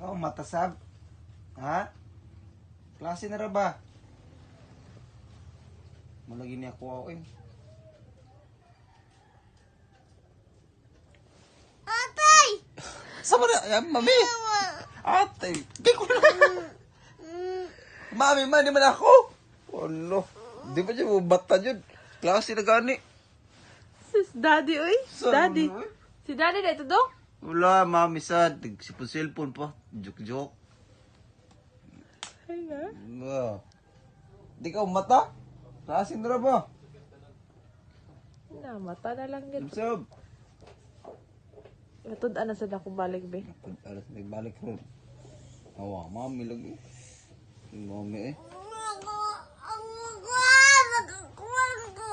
Wala ka matasab. Ha? Klase na ra ba? Malagi niya ako ako eh. Atay! Sama na, ay, mami! Ate, di ko na. Mami, man, di man ako. Ano? Di ba siya bata yun? Klase na gani. Sis, daddy, uy. Saan Daddy. mo, eh? Si daddy na ito dong? Wala, mami, sad. Sipon-cellphone pa. Joke-joke. Ay na. Wala. Di ka umata? Klase na ra ba? Na, mata na lang gid. Sab. Matud-an na sad ako balik, be. Alas, nagbalik ron. Awa, mami lagi. Mami eh. Ako, ang nakakuan ko.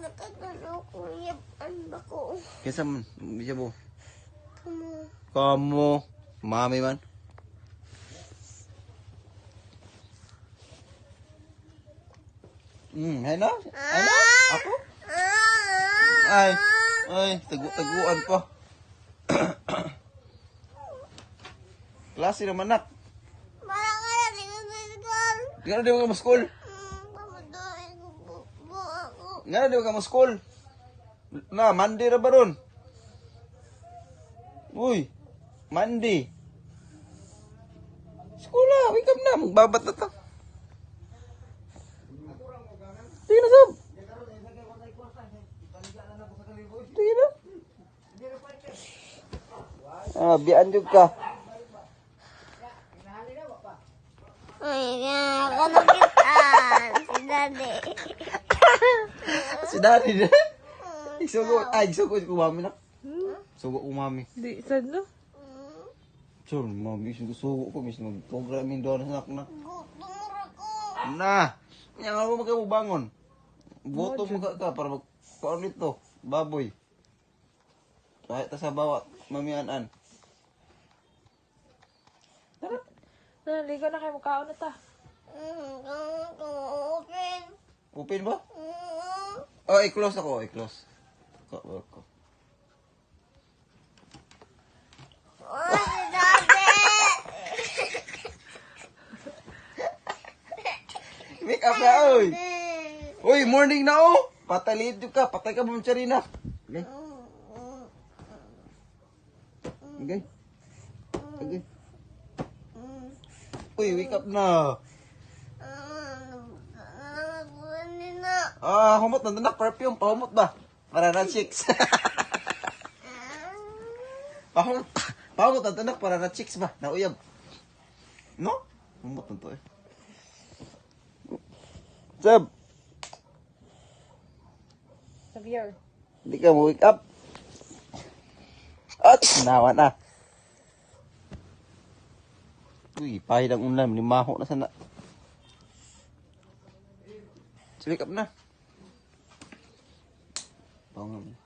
Nakatalo ko yapan ba ko? Kesa man, siya mo. Kamu. Kamu, mami man. Hay na? Hay na? Ako? Ay, ay, tagu-taguan pa. Klase naman nak. Parang ka na tingnan. Nga na di mo ka mo school. Pamadoy ko po ako. Nga na di mo ka mo school. Na, Monday ra ba ron? Uy, Monday. School na, wake up na, magbabat na ta. Sige na, Sob. Sige na. Ah, bian jud ka. Ay, ako nakitaan. Si daddy. Si Daddy na. Isugo, ay, isugo ko mami na. Sugo ko mami. Di, sad no? So, mami, sugo ko, mis mag-programming doon sa anak na. Gutom ra ko. Na! Nga nga mo magkabubangon. Buto mo ka ka para mag... Paano nito? Baboy. Kahit ta sa bawat, mamian-an. Na, ligo na kayo, mukhaon na ta. Open. Open ba? Oh, i-close ako, i-close. Ko, ko, ko. Oh, si daddy. Wake up na, oy! Uy, morning na, oh! Patay late ka, patay ka, Ma'am Charina. Okay. Okay. Okay. Uy, wake up na. Ah, humot na na perfume, pahumot ba? Para na chicks. Pahumot, pahumot na tanak para na chicks ba? Nauyab. No? Humot na to eh. Sab, Xavier. hindi ka mo wake up. At, nawa na. Uy, pahid ang ulan, limaho na sana. So, wake up na. Pangalan.